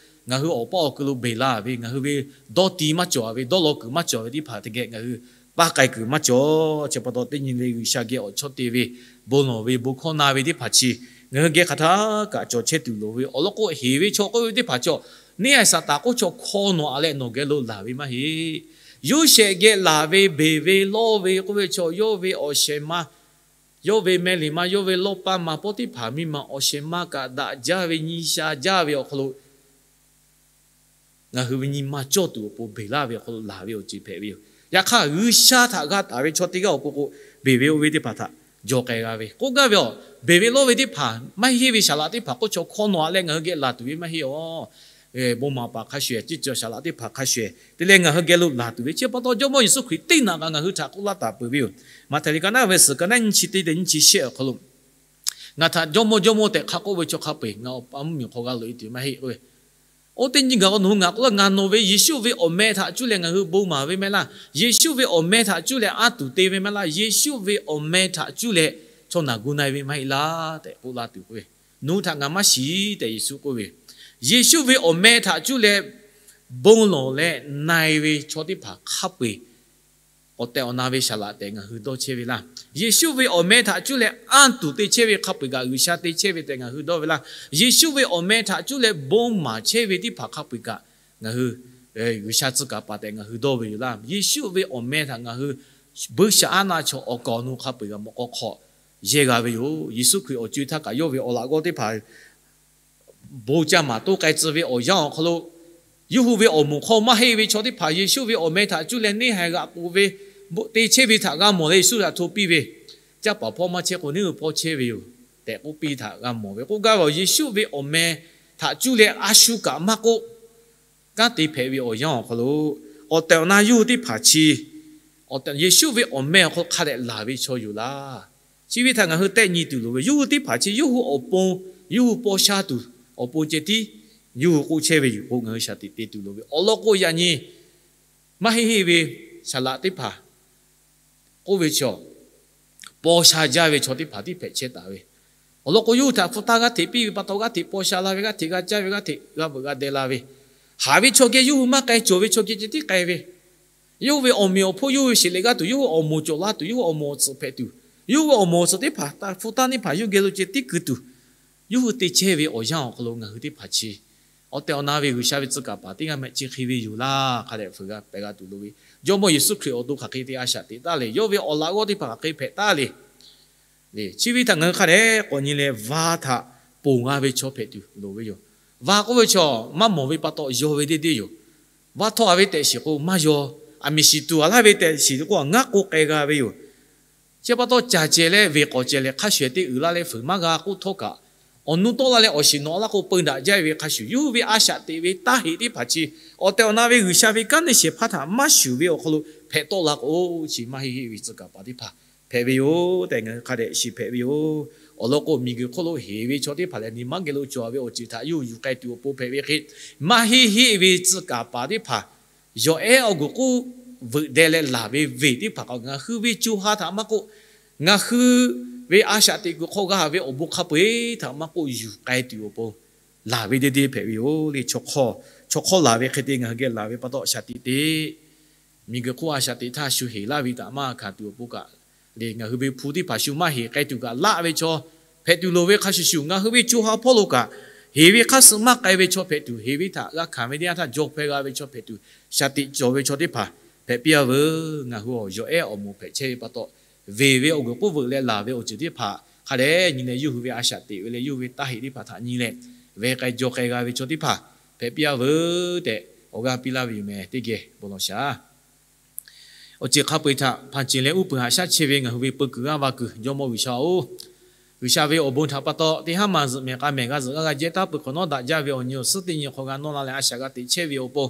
ngaˬ hui awˬ paˇ awˬ ku lo beˬ laˇ ve, ngaˬ hui ve dawˇ ti maˇ cawˬ ve, dawˇ law kuiˬ maˇ cawˬ ve teˇ hpaˍ teˇ geh ngaˬ hui paˇ k'ai kuiˬ maˇ cawˬ. Chi pa taw teˇ nyi le G'uiˬsha geh awˬ chawˇ te ve, bon lawˬ ve, bon hkawˇ na ve teˇ hpaˍ chi ngaˬ hui geh hk'aˬ htaˇ kaꞈ cawˬ chehˇ tuˬ loˍ ve. Awˬ lawn k'o, heˍ ve chaw k'oˆ ve teˇ hpaˍ chaw, neˇ haiˬ Saˍtanˍ k'oˆ chaw hk'aw nawˬ aꞈ leh nawˬ geh lo laˬ ve maˇ heˆ. Yoˇsehꞈ geh laˬ ve beˬ ve lawˇ ve k'oˆ ve chaw, yawˇ ve awˬ shehˍ ma, yawˇ ve meh liꞈ ma, yawˇ ve lawˇ paˇ ma pawˇ teˇ hpaˍ miˇ ma awˬ shehˍ ma kaꞈ daꞈ jaˇ ve, nyi sha jaˇ ve awˬ hk'aw lo ngaˬ hui ve nyi ma cawˇ tuˬ awˬ pon beˬ laˇ ve awˬ hk'aw lo laˬ ve awˬ ceuˬ hpehꞈ ve yoˬ. Yaꞈ hk'aˇ, G'uiˬsha htaꞈ g'a taˍ ve chaw teˇ g'aˇ awˬ pon k'o, beˬ ve oˇ ve teˇ hpaˍ htaꞈ jaw k'ai g'a ve. K'oˆ gaˇ ve a, beˬ ve lawˇ ve teˇ hpaˍ maˇ heˆ ve saˍ laꞈ teˇ hpaˍ k'oˆ chaw hk'aw nawˬ aꞈ leh ngaˬ hui geh laˬ tuˬ ve maˇ heˆ a. Bon maˍ paˍ hk'a shuˍ ehˍ, ceˇ cawˬ saˍ laꞈ teˇ hpaˍ hk'a shuˍ ehˍ te leh ngaˬ hui geh lo laˬ tuˬ ve. Chi pa taw Jawˇmawˇ Yeˍsuˆ Hkriꞈ teˇ naꞈ kaꞈ ngaˬ hui htaꞈ k'oˆ laˇ taˍ peuˬ ve yoˬ. Maꞈhtehˍ liꞈ ka naˉ ve suhˍ ka naˉ nyiˇ chi teˇ leh nyiˇ chi shehˆ awˬ hk'aw lo, ngaˬ htaꞈ Jawˇmawˇ, Jawˇmawˇ tehꞈ hk'a k'oˆ ve chaw hk'a peu-eˬ ngaˬ awˬ pa mvuhˇmiˬ hk'aw g'a loꞈ-e tuˬ maˇ heˆ k'oˆ ve. Oˇ teˇ nyi gaˬ k'o nawˬ hui ngaˬ k'oˆ laˇ, ngaˬ nawˬ ve Yeˍsuˆ ve awˬ meh htaꞈ cuˇ leh ngaˬ hui bon maˍ ve meh laˇ. Yeˍsuˆ ve awˬ meh htaꞈ cuˇ leh anˇ tuˬ te ve meh laˇ. Yeˍsuˆ ve awˬ meh htaꞈ cuˇ leh chaw naˬ gu na-e ve maˇ heˆ laˇ tehꞈ k'oˆ laˇ tuˬ k'oˆ ve. Nawˬ hui htaꞈ ngaˬ maˇ shiˍ tehꞈ Yeˍsuˆ k'oˆ ve yoˬ. Yeˍsuˆ ve awˬ meh htaꞈ cuˇ leh bon lawˬ leh na-e ve chaw teˇ hpaˍ hk'a peu-eˬ awˬ tehˬ awˬ na ve saˍ laꞈ tehꞈ ngaˬ hui dawˇ chehˇ ve laˇ. Yeˍsuˆ ve awˬ meh htaꞈ cuˇ leh anˇ tuˬ te chehˇ ve hk'a peu-eˬ kaꞈ G'uiˬsha te chehˇ ve tehꞈ ngaˬ hui dawˇ ve laˇ. Yeˍsuˆ ve awˬ meh htaꞈ cuˇ leh bon maˍ chehˇ ve teˇ hpaˍ hk'a peu-eˬ kaꞈ ngaˬ hui G'uiˬsha tcuh kaˍ paˍ tehꞈ ngaˬ hui dawˇ ve yoˬ laˇ. Yeˍsuˆ ve awˬ meh htaꞈ ngaˬ hui buiˇshaˆaˉnaˆ chaw awˬ kaˍ awˬ nu hk'a peu-eˬ g'a mawꞈ k'aw hk'aw yehˇ g'a ve yoˬ. Yeˍsuˆ Hkriꞈ awˬ co-e htaˇ kaꞈ yawˇ ve awˬ laꞈ g'awˇ teˇ hpaˍ bon caˇ maˍ toˇ k'ai tcuh ve awˬ yanˇ awˬ hk'aw lo, yawˇ hui ve awˬ moˍ hk'aw maˇ heˆ ve chaw teˇ hpaˍ Yeˍsuˆ ve awˬ meh htaꞈ cuˇ leh neˇ haiˬ g'aꞈ k'oꞈ ve, te chehˇ ve htaꞈ g'a mawˬ leh Yeˍsuˆ htaꞈ hto piˇ ve, Caˇ paˍ hpawˇ maˇ chehˇ k'o, neˇ hui hpawˇ chehˇ ve yoˬ tehꞈ k'oˆ piˇ htaꞈ g'a mawˬ ve. K'oˆ gaˇ ve awˬ, Yeˍsuˆ ve awˬ meh htaꞈ cuˇ leh a shu kaꞈ maˇ k'oˆ, kanˉ te hpehꞈ ve awˬ yanˇ awˬ hk'aw lo, awˬ tehˬ awˬ na yawˇ hui teˇ hpaˍ chi Yeˍsuˆ ve awˬ meh awˬ hk'aw lo hk'a dehꞈ laˬ ve chaw yoˬ laˇ. Chi ve htaꞈ ngaˬ hui tehˆ nyi tuˬ loˍ ve, yawˇ hui teˇ hpaˍ chi yawˇ hui awˬ pon, yawˇ hui paw sha tuˬ awˬ pon ceh tiˉ yawˇ hui k'oˆ chehˇ ve yoˬ k'o, ngaˬ hui shaˍ tiꞈ te tuˬ loˍ ve. Awˬ lawn k'o, yaꞈ nyi maˇ heˆ heˆ ve saˍ laꞈ teˇ hpaˍ k'oˆ ve chaw, paw sha jaˇ ve chaw teˇ hpaˍ tiˉ hpehꞈ chehˇ taˍ ve. Awˬ lawn k'o, yawˇ hui htaꞈ hpu taˇ g'aˇ hteꞈ piˇ ve pa taw, g'aˇ hteꞈ paw sha la ve, g'aˇ hteꞈ g'a caˇ ve, g'aˇ hteꞈ g'a veuꞈ g'a deh la ve, haˍ ve chaw geh yawˇ hui maˇ k'ai cawˬ ve chaw geh ceh tiˉ k'ai ve, yawˇ hui ve awˬ meꞈ awˬ hponˇ, yawˇ hui sheˍ lehˬ g'aˇ tuˬ, yawˇ hui awˬ moˍ cawˬ la tuˬ, yawˇ hui awˬ moˍ awˬ tsuhꞈ hpehꞈ tuˬ, yawˇ hui ve awˬ moˍ awˬ tsuhꞈ teˇ hpaˍ hpu taˇ teˇ hpaˍ yawˇ geh lo ceh tiˉ keu tuˬ, yawˇ hui te chehˇ ve awˬ yanˇ awˬ hk'aw lo ngaˬ hui teˇ hpaˍ chi awˬ tehˬ awˬ na ve G'uiˬsha ve tcuh kaˍ paˍ teˇ g'aˇ mehˆ chi hk'e ve yoˬ laˇ. Hk'a dehꞈ fuiˍ g'a pehꞈ g'a tuˬ loˍ ve, Jawˇmawˇ Yeˍsuˆ Hkriꞈ awˬ to hk'aˬ hk'e te a shaꞈ teꞈ taˉ le. Yawˇ ve awˬ laꞈ g'awˇ teˇ hpaˍ hk'aˬ hk'e hpehꞈ taˉ le. Chi ve htaꞈ ngaˬ hui hk'a dehꞈ k'awꞈ nyi leh, va htaꞈ ponˬ g'a ve chaw hpehꞈ tuˬ loˍ ve yoˬ. Va k'oˆ ve chaw maˇ mawˬ ve pa taw yaw ve deˇ deˇ yoˬ. Va htawˇ a ve tehꞈ shiˍ k'o maˇ yaw. Aˬ miˍ shiˍ tuˬ a laˇ ve tehꞈ shiˍ k'o, a ngaˉ k'o k'ai g'a ve yoˬ. Chi pa taw caˬ cehˬ leh veˬ k'awꞈ cehˬ leh hk'a shuˍ ehˍ teˇ uiˍ laˇ leh fuiˍ maˇ g'a k'oˆ htawˇ kaꞈ, awˬ nu tawˆ la leh awˬ shiˍ nawꞈ laˇ k'o peu daꞈ jaˇ ve hk'a shuˍ, yawˇ hui ve a shaꞈ teꞈ ve taˇ heꞈ teˇ hpaˍ chi awˬ tehˬ awˬ na ve G'uiˬsha ve kanˉ neˇ shehˍ hpaˇ htaꞈ maˇ shuˍ ve awˬ hk'aw lo hpehꞈ tawˆ la k'o, chi maˇ heˆ heˆ ve tcuh kaˍ paˍ teˇ hpaˍ hpehꞈ ve yoˬ tehꞈ ngaˬ hui hk'a dehꞈ shiˍ hpehꞈ ve yoˬ. Awˬ lawn k'o, miˬguiˬ hk'oˆ lo heˍ ve chaw teˇ hpaˍ lehˬ, nyi ma geh lo cawˬ ve awˬ ceuˬ htaꞈ yawˇ hui yuˬ k'ai tuˬ awˬ pon hpehꞈ ve hk'e, maˇ heˆ heˆ ve tcuh kaˍ paˍ teˇ hpaˍ yawˬ ehˉ awˬ guˬ k'oˆ veuꞈ deh leh laˬ ve veˬ teˇ hpaˍ k'o, ngaˬ hui ve co ha htaꞈ maˇ k'oˆ, ngaˬ hui ve a shaꞈ teꞈ kuiˬ hk'aw g'a ve awˬ bon hk'a peu-eˬ htaꞈ maˇ k'oˆ, yuˬ k'ai tuˬ awˬ pon laˬ ve deˇ deˇ hpehꞈ ve yoˬ le. Chaw hk'awˇ laˬ ve hk'e te ngaˬ hui geh laˬ ve pa taw shaˍ tiꞈ te, miˬguiˬ hk'oˆ a shaꞈ teꞈ htaˇ shu heˍ laˇ ve htaꞈ maˇ hkanˍ tuˬ awˬ pon kaꞈ le, ngaˬ hui ve hpu teˇ hpaˍ shu maˇ heˍ k'ai tuˬ kaꞈ laˆ ve chaw hpehꞈ tuˬ loˍ ve hk'a shuˍ shuˍ, ngaˬ hui ve co ha hpawˇ lo kaꞈ heˍ ve hk'aˇ suh maˇ k'ai ve chaw hpehꞈ tuˬ, heˍ ve htaꞈ g'a hkanˍ ve teˇ yanˇ htaˇ jaw hpeh g'a ve chaw hpehꞈ tuˬ, shaˍ tiꞈ cawˬ ve chaw teˇ hpaˍ hpehꞈ piˇ a veuˬ. Ngaˬ hui awˬ yawˬ ehˉ awˬ moˍ hpehꞈ chehˇ ve pa taw, veˬ ve awˬ guˬ k'oˆ veuꞈ leh laˬ ve awˬ ceuˬ teˇ hpaˍ hk'a dehꞈ nyi leh, yawˇ hui ve a shaꞈ teꞈ ve leh yawˇ hui ve taˇ heꞈ teˇ hpaˍ htaꞈ nyi leh, ve k'ai jaw k'ai g'a ve chaw teˇ hpaˍ hpehꞈ piˇ a veuˬ tehꞈ awˬ g'aˇ piˇ laˇ ve yoˬ meh. Teˇ geh bon lawˬ shaˍ. Awˬ ceuˬ hk'a peu-eˬ htaꞈ hpanˍ ceˬ leh uˉ peunˍ haꞈ shaˉ chehˇ ve ngaˬ hui ve peu kuiˬ g'aˇ va kuiˬ Jawˇmawˇ G'uiˬsha-oˬ, G'uiˬsha ve awˬ bon htaꞈ pa taw teˇ haˉ ma zuhꞈ mehˍ k'a mehˍ g'a zuhꞈ g'aˇ g'a jehˇ taˉ peuˬ hk'awꞈ nawˉ daꞈ jaˇ ve awˬ nyi awˬ suhˉ teˇ nyi hk'aw g'a nawˇ la leh a shaꞈ g'a teꞈ chehˇ ve awˬ pon,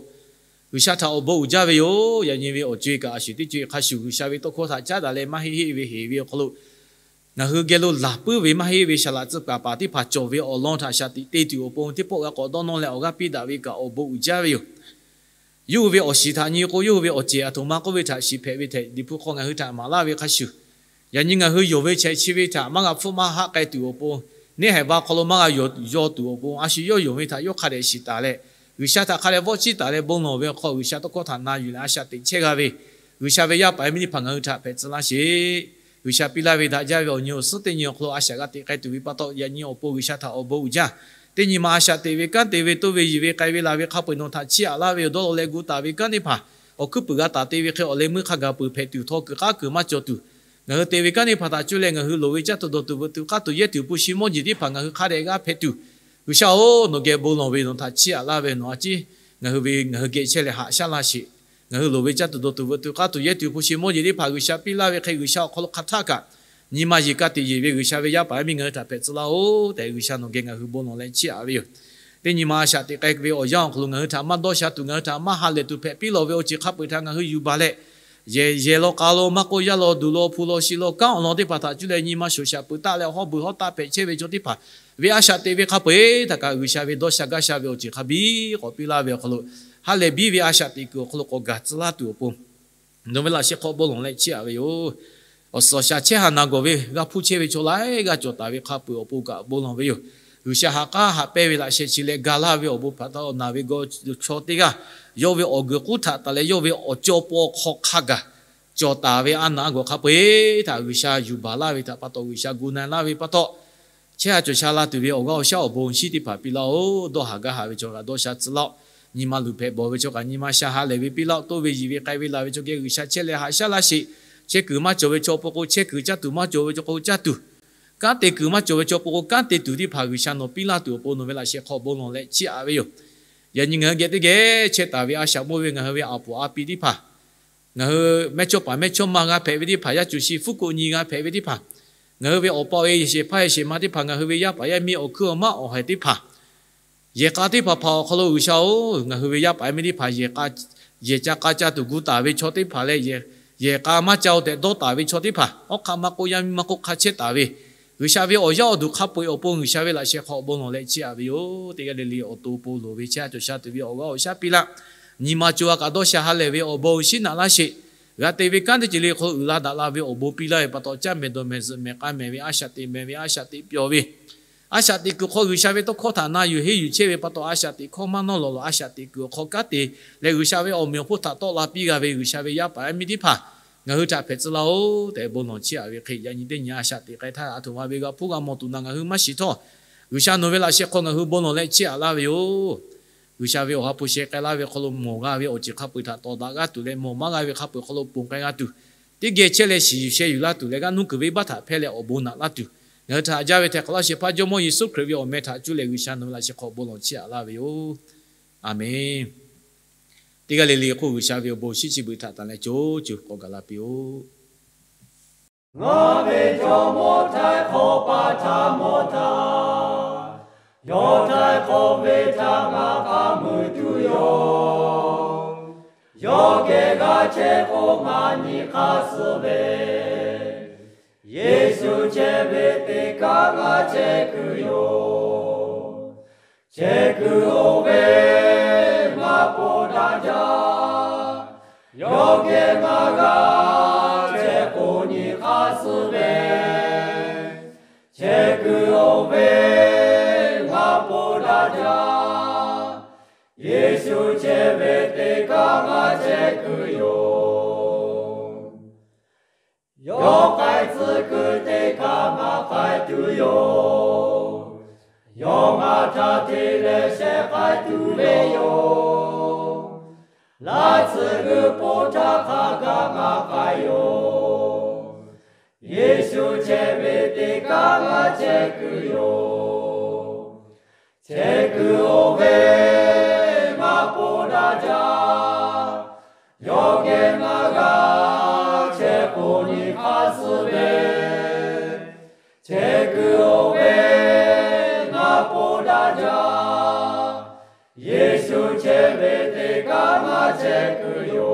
G'uiˬsha htaꞈ awˬ bon uiˍ jaˇ ve yoˬ. Yaꞈ nyi ve awˬ co-e kaꞈ a shuˍ teˇ co-e hk'a shuˍ G'uiˬsha ve tawˇ hkawˇ htaꞈ caˉ daꞈ leh maˇ heˆ heˆ ve heˍ ve awˬ hk'aw lo ngaˬ hui geh lo laˬ puiˉ ve maˇ heˆ ve saˍ laꞈ tcuh kaˍ paˍ teˇ hpaˍ cawˬ ve awˬ lawn htaꞈ shaˍ tiꞈ te tuˬ awˬ pon teˇ pawˆ g'a k'awꞈ dawˇ nawˇ leh awˬ g'aˇ piˇ daꞈ ve kaꞈ awˬ bon uiˍ jaˇ ve yoˬ. Yawˇ hui ve awˬ shiˍ htaꞈ nyi k'o, yawˇ hui ve awˬ cehˬ aˬ htoꞈ ma k'oˆ ve htaꞈ shiˍ hpehꞈ ve tehꞈ Liꞈ hpu hk'aw ngaˬ hui htaꞈ maˍ laˇ ve hk'a shuˍ, yaꞈ nyi ngaˬ hui yonˍ ve chehˇ chi ve htaꞈ maˇ g'a hpfuhˆ maˇ haˆ k'ai tuˬ awˬ pon, neˇ haiˬ va hk'aw lo maˇ g'a yaw tuˬ awˬ pon, a shu yawˇ yonˍ ve htaꞈ yawˇ hk'a dehꞈ shiˍ taˍ leh, G'uiˬsha htaꞈ hk'a dehꞈ vawˆ chiˇ taˍ leh bon lawˬ ve awˬ hk'aw, G'uiˬsha tawˇ hkawˇ htaꞈ na yuˬ leh a shaꞈ teꞈ chehˇ g'a ve G'uiˬsha ve yaˇ paˍ yaˇ miˇ teˇ hpaˍ ngaˬ hui htaꞈ hpehꞈ tcuh laˇ sheˍ. G'uiˬsha piˇ laˇ ve daꞈ jaˇ ve awˬ nyi awˬ suhˉ teˇ nyi awˬ hk'aw lo a shaꞈ g'a teꞈ k'ai tuˬ ve pa taw, yaꞈ nyi awˬ pon G'uiˬsha htaꞈ awˬ bon uiˍ jaˇ. Teˇ nyi ma a shaꞈ teꞈ ve kanˉ, te ve toˇ ve yiˬ ve k'ai ve laˬ ve hk'a peu-eˬ nawˬ htaꞈ chiˇ aꞈ laˇ ve yoˬ. Dawˇ law leh gu taˍ ve kanˉ teˇ hpaˍ awˬ hkuiˉ puiˍ g'a taˍ te ve hk'e awˬ leh meuˇ hk'a gaˬ peuˬ hpehꞈ tuˬ, htaw kuiˬ k'aˉ kuiˬ maˇ cawˬ tuˬ, ngaˬ hui te ve kanˉ teˇ hpaˍ htaꞈ cuˇ leh ngaˬ hui loˍ ve caˇ tuˬ dawˬ tuˬ veuꞈ tuˬ k'aˇ tuˬ yehˇ tuˬ hpu shi mawˇ jeˬ teˇ hpaˍ ngaˬ hui hk'a dehꞈ g'aˇ hpehꞈ tuˬ, G'uiˬsha-oˬ, nawˬ geh bon lawˬ ve nawˬ htaꞈ chiˇ aꞈ laˇ ve nawˬ a ciˉ ngaˬ hui ve ngaˬ hui geh chehˇ leh haꞈ shaˉ laˇ sheˍ. Ngaˬ hui loˍ ve caˇ tuˬ dawˬ tuˬ veuꞈ tuˬ k'aˇ tuˬ yehˇ tuˬ hpu shi mawˇ jeˬ teˇ hpaˍ G'uiˬsha piˇ laˇ ve hk'e, G'uiˬsha awˬ hk'aw lo hk'a htaˆ kaꞈ nyi ma yeˬ ka tiꞈ yeˬ ve G'uiˬsha ve yaˇ paˍ yaˇ miˇ ngaˬ hui htaꞈ hpehꞈ tcuh laˇ-oˬ tehꞈ, G'uiˬsha nawˬ geh ngaˬ hui bon lawˬ leh chiˇ aꞈ ve yoˬ. Teˇ nyi ma a shaꞈ teꞈ k'ai ve awˬ yanˇ awˬ hk'aw lo ngaˬ hui htaꞈ maˇ dawˇ sha tuˬ, ngaˬ hui htaꞈ maˇ ha lehˬ tuˬ hpehꞈ piˇ lawˬ ve awˬ ceuˬ hk'a peu-eˬ htaꞈ ngaˬ hui yuˬ baˬ leh, yehˬ yehˬ law k'a law maˇ k'oˆ, yaˇ law duˬ law hpu law shi law kanˉ awˬ lawn teˇ hpaˍ htaꞈ cuˇ leh nyi ma shoˍ shaꞈ peuˬ taˆ leh hawˉ beuˬ hawˉ taˆ hpehꞈ chehˇ ve chaw teˇ hpaˍ ve a shaꞈ teꞈ ve hk'a peu-eˬ htaꞈ kaꞈ G'uiˬsha ve dawˇ sha gaˇ sha ve awˬ ceuˬ hk'a biˇ k'awꞈ piˇ laˇ ve awˬ hk'aw lo, ha lehˬ biˇ ve a shaꞈ teꞈ kuiˬ awˬ hk'aw lo k'awꞈ gaˬ tcuh laˇ tuˬ awˬ pon, nawˬ ve laꞈ sheh hk'aw bon lawˬ leh chiˇ aꞈ ve yoˬ. Awˬ suhˍ awˬ shaˍ chehˇ haˍ naˬ gawˬ ve g'a hpuˇ chehˇ ve chaw laiˉ g'aˇ cawˬ taˍ ve hk'a peu-eˬ awˬ pon kaꞈ bon lawˬ ve yoˬ. G'uiˬsha ha k'aˉ haꞈ pehnˇ ve laꞈ sheh chi leh ga laˇ ve awˬ bon hpaꞈ htaꞈ naˬ ve gawˬ chaw teˇ g'aˇ yawˇ ve awˬ guiˬ k'uˉ htaꞈ taˍ leh yawˇ ve awˬ cawˇ pawˆ hk'aw hk'a gaˬ cawˬ taˍ ve a naˍ g'awˬ hk'a peu-eˬ htaꞈ G'uiˬsha yuˬ baˬ laˇ ve htaꞈ pa taw, G'uiˬsha gu na laˇ ve pa taw, chehˇ a cawˬ sha la tuˬ ve awˬ g'aˇ awˬ shaˉ awˬ bon shinˉ teˇ hpaˍ piˇ laˇ-oˬ. Dawˇ haˍ gaˇ haˍ ve chaw kaꞈ dawˇ sha tcuh laˇ-oˆ. Nyi ma luˬ hpehꞈ bawˬ ve chaw kaꞈ nyi ma sha ha lehˬ ve piˇ laˇ-oˆ. Toˇ ve yiˬ ve k'ai ve laˬ ve chaw geh G'uiˬsha chehˇ leh haꞈ shaˉ laˇ sheˍ. Chehˇ kuiˬ maˇ cawˬ ve chaw pon k'o chehˇ kuiˬ, caˇ tuˬ maˇ cawˬ ve chaw k'o caˇ tuˬ, kanˉ te kuiˬ maˇ cawˬ ve chaw pon k'o kanˉ te tuˬ teˇ hpaˍ G'uiˬsha nawˬ piˇ laˇ tuˬ awˬ pon nawˬ ve laꞈ sheh hk'aw bon lawˬ leh chiˇ aꞈ ve yoˬ. Yaꞈ nyi ngaˬ hui geh teˇ geh chehˇ taˍ ve a shaꞈ mawˇ ve ngaˬ hui ve a poˍ a pi teˇ hpaˍ, ngaˬ hui mehˇchawˇpaˍ mehˇchawˇma g'a hpehꞈ ve teˇ hpaˍ, yaˇ cuˬ shi hpfuhˇ koꞈ nyi g'a hpehꞈ ve teˇ hpaˍ, ngaˬ hui ve awˬ pa awˬ e yehˬ shehˍ hpaˇ yehˬ shehˍ ma teˇ hpaˍ, ngaˬ hui ve yaˇ paˍ yaˇ miˇ awˬ hkuiˉ awˬ maˇ awˬ haiˬ teˇ hpaˍ, yehˬ k'a teˇ hpaˍ hpaˍ awˬ hk'aw lo G'uiˬsha-oˬ, ngaˬ hui ve yaˇ paˍ yaˇ miˇ teˇ hpaˍ yehˬ k'a, yehˬ ca k'a ca tuˬ gu taˍ ve chaw teˇ hpaˍ leh, yehˬ k'a maˇ ca-o tehꞈ dawˇ taˍ ve chaw teˇ hpaˍ, awˉ hk'aˆ maˇ k'oˆ yaˇ miˇ maˇ k'oˆ hk'a chehˇ taˍ ve, G'uiˬsha ve awˬ yaˇ awˬ duˬ hk'a peu-eˬ awˬ pon G'uiˬsha ve laꞈ sheh hk'aw awˬ bon lawˬ leh chiˇ aꞈ ve yoˬ. Teˇ g'aˇ le le awˬ to awˬ pon loˍ ve chehˇ a cawˬ sha tuˬ ve awˬ g'aˇ awˬ shaˉ piˇ laˇ. Nyi ma co ha kaꞈ dawˇ sha ha lehˬ ve awˬ bon awˬ shinˉ naꞈ laˇ sheˍ. G'a te ve kanˉ teˇ ceuˬ le hk'aw lo uiˍ la daꞈ la ve awˬ bon piˇ laˇ ve pa taw, caˇ mehˍ dawˬ mehˍ zuhꞈ mehˍ k'a mehˍ ve a shaꞈ teꞈ mehˍ ve a shaꞈ teꞈ pyawˬ ve, a shaꞈ teꞈ kuiˬ hk'aw G'uiˬsha ve tawˇ hkawˇ htaꞈ na yuˬ henˇ yuˬ chehˇ ve pa taw, a shaꞈ teꞈ hkawˇ maˇ nawˇ lawˬ lawˬ a shaꞈ teꞈ kuiˬ awˬ hk'aw kanˉ te leh G'uiˬsha ve awˬ meꞈ awˬ hponˇ htaꞈ tawˆ la piˇ g'a ve G'uiˬsha ve yaˇ paˍ yaˇ miˇ teˇ hpaˍ ngaˬ hui htaꞈ hpehꞈ tcuh laˇ-oˬ tehꞈ bon lawˬ chiˇ aꞈ ve hk'e, yaꞈ nyi teˇ nyi a shaꞈ teꞈ k'ai htaˇ a htoꞈ ma ve g'a hpuˇ g'a mawˬ tuˬ na ngaˬ hui maˇ shiˍ htawˇ, G'uiˬsha nawˬ ve laꞈ sheh hk'aw ngaˬ hui bon lawˬ leh chiˇ aꞈ laˇ ve yoˬ. G'uiˬsha ve awˬ ha hpu sheh k'ai laˇ ve hk'aw lo mawˬ g'a ve awˬ ceuˬ hk'a peu-eˬ htaꞈ tawˍ daꞈ g'aˇ tuˬ leh mawˬ maˇ g'a ve hk'a peu-eˬ hk'aw lo ponˬ k'ai g'a tuˬ, teˇ geh chehˇ leh shiˍ yuˬ sheh yuˬ laˇ tuˬ leh g'aˇ nuˇ kuiˬ venˇbaˆ htaꞈ hpehˇ leh awˬ bon naꞈ laˇ tuˬ, ngaˬ hui htaꞈ jaˇ ve htehꞈ hk'awꞈ laˇ shehˍ hpaˇ Jawˇmawˇ Yeˍsuˆ Hkriꞈ ve awˬ meh htaꞈ cuˇ leh G'uiˬsha nawˬ ve laꞈ sheh hk'aw bon lawˬ chiˇ aꞈ laˇ ve yoˬ. Aˬmenˍ. Teˇ g'aˇ le le k'oˆ G'uiˬsha ve awˬ bon shinˉ chi beuꞈ htaꞈ tanˬ leh co co k'awꞈ gaˬ la piˇ-oˆ. Ngaˬ ve Jawˇmawˇ htaiˍ hk'awꞈ pa htaꞈ mawˬ htaˇ, yawˇ htaiˍ hk'awꞈ ve htaꞈ ngaˬ k'aˇ mui tuˬ yoˬ. Yawˇ geh g'a chehˇ k'o ngaˬ nyi hk'aˇ suh ve, Yeˍsuˆ chehˇ ve teˇ kaꞈ ngaˬ chehˇ kuiˬ yoˬ. Chehˇ kuiˬ oˇ ve ngaˬ po daꞈ jaˇ. Yawˇ geh ngaˬ g'a chehˇ k'o nyi hk'aˇ suh ve, chehˇ kuiˬ oˇ ve ngaˬ po daꞈ jaˇ. Yeˍsuˆ chehˇ ve teˇ kaꞈ ngaˬ chehˇ kuiˬ yoˬ. Yawˇ k'ai tcuh kuiˬ teˇ kaꞈ ngaˬ k'ai tuˬ yoˬ. Yawˇ ngaˬ htaꞈ hteˇ leh shehˍ k'ai tuˬ ve yoˬ. Laˇ tsuhˇ g'uiˬ po htaˇ hk'a gaˬ ngaˬ k'ai yoˬ. Yeˍsuˆ chehˇ ve teˇ kaꞈ ngaˬ chehˇ kuiˬ yoˬ. Chehˇ kuiˬ oˇ ve ngaˬ po daꞈ jaˇ. Yawˇ geh ngaˬ g'a chehˇ k'o nyi hk'aˇ suh ve, chehˇ kuiˬ oˇ ve ngaˬ po daꞈ jaˇ. Yeˍsuˆ chehˇ ve teˇ kaꞈ ngaˬ chehˇ kuiˬ yoˬ.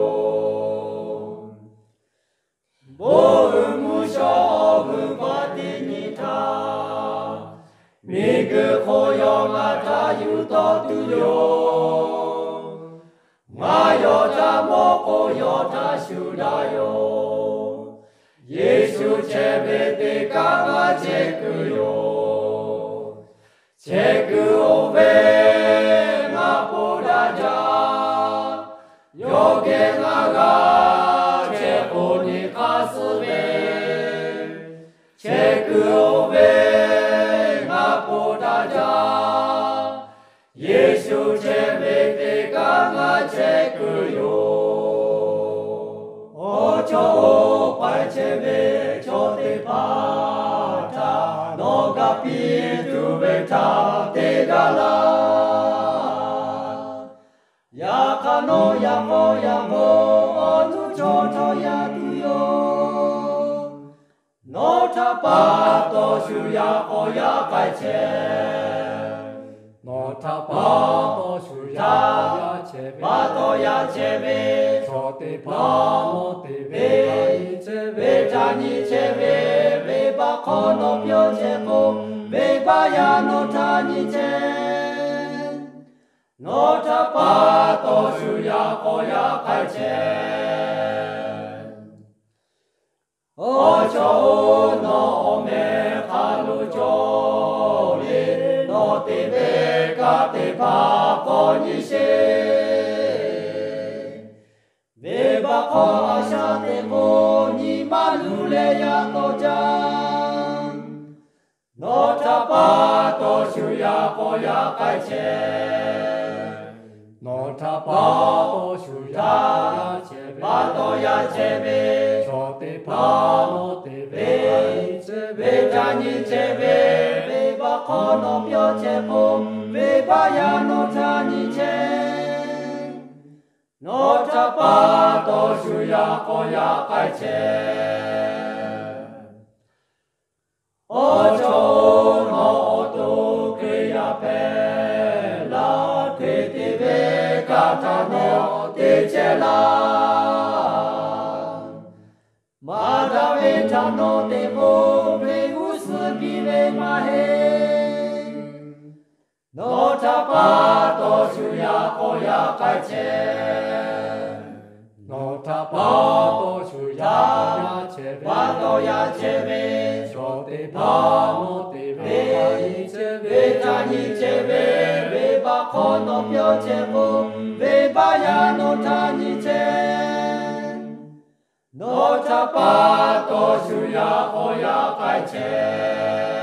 Bon uiˍ mvuhˇ shawˉ awˬ g'euˆ baˆ tiˉ nyi htaˇ, miˬguiˬ hk'oˆ yawˇ ngaˬ htaꞈ yuˬ tawˆ tuˬ yoˬ. Ngaˬ yawˇ htaꞈ mawˬ k'o yawˇ htaꞈ shuˍ daꞈ yoˬ. Yeˍsuˆ chehˇ ve teˇ kaꞈ ngaˬ chehˇ kuiˬ yoˬ. Chehˇ kuiˬ oˇ ve ngaˬ po daꞈ jaˇ. Yawˇ geh ngaˬ g'a chehˇ k'o nyi hk'aˇ suh ve, chehˇ kuiˬ oˇ ve ngaˬ po daꞈ jaˇ. Yeˍsuˆ chehˇ ve teˇ kaꞈ ngaˬ chehˇ kuiˬ yoˬ. Awˬ chaw oˇ k'ai chehˇ ve chaw teˇ hpaˍ htaꞈ nawˬ ga piˇ tuˬ ve htaꞈ te gaˇ laˇ. Yaꞈ hk'aˇ nawˬ yaꞈ k'aw yaꞈ k'aw awˬ nuˇ chaw htaꞈ yaꞈ tuˬ yoˬ. Nawˬ htaꞈ pa taw shu yaꞈ k'aw yaꞈ k'ai chehˇ. Nawˬ htaꞈ pa taw shu yaꞈ k'aw yaꞈ chehˇ ve, pa taw yaꞈ chehˇ ve chaw teˇ hpaˍ, nawˬ te ve, ve htaꞈ nyi chehˇ ve, venˇbaˆ hk'aw nawˬ pyawˇ chehˇ k'o, venˇbaˆ yaˇ nawˬ htaꞈ nyi chehˇ. Nawˬ htaꞈ pa taw shu yaꞈ k'aw yaꞈ k'ai chehˇ. Awˬ chaw oˬ, nawˬ awˬ meh hk'a lo cawˬ le. teˇ ve kaꞈ teˇ hpaˍ k'awꞈ nyi sheˍ. Venˇbaˆ hk'aw a shaꞈ teꞈ k'o, nyi ma luˬ leh yaꞈ taw jaˇ. Nawˬ htaꞈ pa taw shuˍ yaꞈ k'aw yaꞈ k'ai chehˇ. Nawˬ htaꞈ pa taw shuˍ yaꞈ chehˇ ve, pa taw yaꞈ chehˇ ve chaw teˇ hpaˍ nawˬ teˇ ve, venˇ htaꞈ nyi chehˇ ve, venˇbaˆ hk'aw nawˬ pyawˇ chehˇ k'o, venˇbaˆ yaˇ nawˬ htaꞈ nyi chehˇ. Nawˬ htaꞈ pa taw shuˍ yaꞈ k'aw yaꞈ k'ai chehˇ. Awˬ chawˇ-oˬ, nawˬ awˬ to Hkriꞈ yaˇ hpehꞈ laˇ. Hkriꞈ teˇ ve kaꞈ htaꞈ nawˬ te chehˇ laˇ. Maˍ daꞈ ve htaꞈ nawˬ te k'o, Hkriꞈ g'uˇ suhˍ piˇ ve maˇ heˆ. Nawˬ htaꞈ pa taw shuˍ yaꞈ k'aw yaꞈ k'ai chehˇ. Nawˬ htaꞈ pa taw shuˍ yaꞈ chehˇ ve, pa taw yaꞈ chehˇ ve chaw teˇ hpaˍ nawˬ teˇ ve, venˇ htaꞈ nyi chehˇ ve, venˇbaˆ hk'aw nawˬ pyawˇ chehˇ k'o, venˇbaˆ yaˇ nawˬ htaꞈ nyi chehˇ. Nawˬ htaꞈ pa taw shuˍ yaꞈ k'aw yaꞈ k'ai chehˇ.